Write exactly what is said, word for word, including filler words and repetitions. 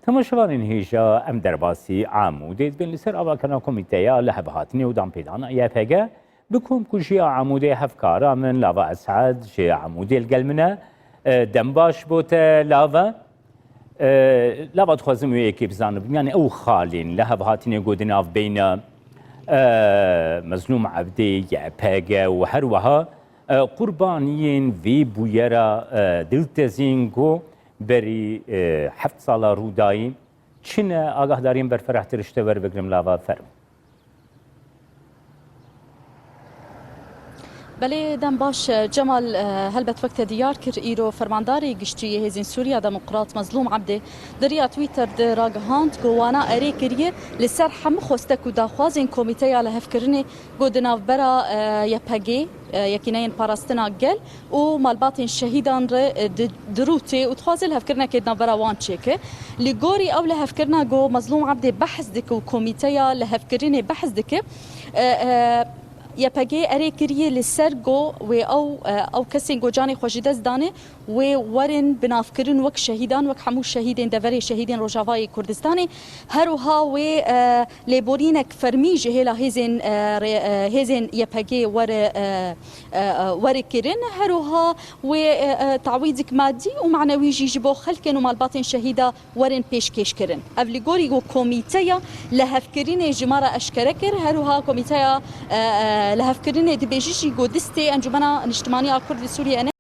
Temaşevanên hêja, em derbasî Amûdê dibin. Li ser avakirina komîteya lihevhatinê û danpêdana Y P G bi komkujiya Amûdê hevkara min Lava Esad ji Amûdê li gel min e. E, dem baş bo te, Lava. E, Lava, dixwazim wê yekê bizanibim, yanî ew xalên lihevhatinê ku di navbeyna, e, Mezlûm Ebdê, Y P G û her wiha, e, qurbaniyên vê bûyera, e, diltezîn ku berî, e, heft sala rûdayî, çi ne? Agahdariyên berfirehtir ji te werbigirim, Lava, fermo. Belê, dem baş, Cemal, e, helbet wek te diyar kir, îro fermandarê giştî yê Hêzên Sûriya Demokrat Mezlûm Ebdê di riya Twitter de ragihand ku wana erê kiriye li ser hemû xwestek û daxwazên Komîteya Lihevkirinê ku di navbera, e, Y P G, e, Yekîneyên Parastina Gel û malbatên şehîdan re, e, di-, dirûtê û dixwaze lihevkirinekê di navbera wan çêke. Li gorî ew lihevkirina ku Mezlûm Ebdê behs dike û komîteya lihevkirinê behs dike, e, e, Y P G erê kiriye li ser ku wê ew, e, ew kesên ku canê xwe ji dest dane, wê werin binavkirin wek şehîdan, wek hemû şehîdên deverê, şehîdên Rojavayê Kurdistanê. Her wiha wê, e, lêborînek fermî ji hêla hêzên, e, rê-, e, hêzên Y P G were, e, e, e, were kirin. Her wiha wê, e, e, tawîdik madî û manewî jî ji bo xelkên û malbatên şehîda werin pêşkêş kirin. Ev li gorî ku komîteya lihevkirinê ji me re eşkere kir. Her wiha komîteya, e, e, lihevkirinê dibêjî jî ku distê Encûmena Niştimanî a Kurd li Sûriyê ne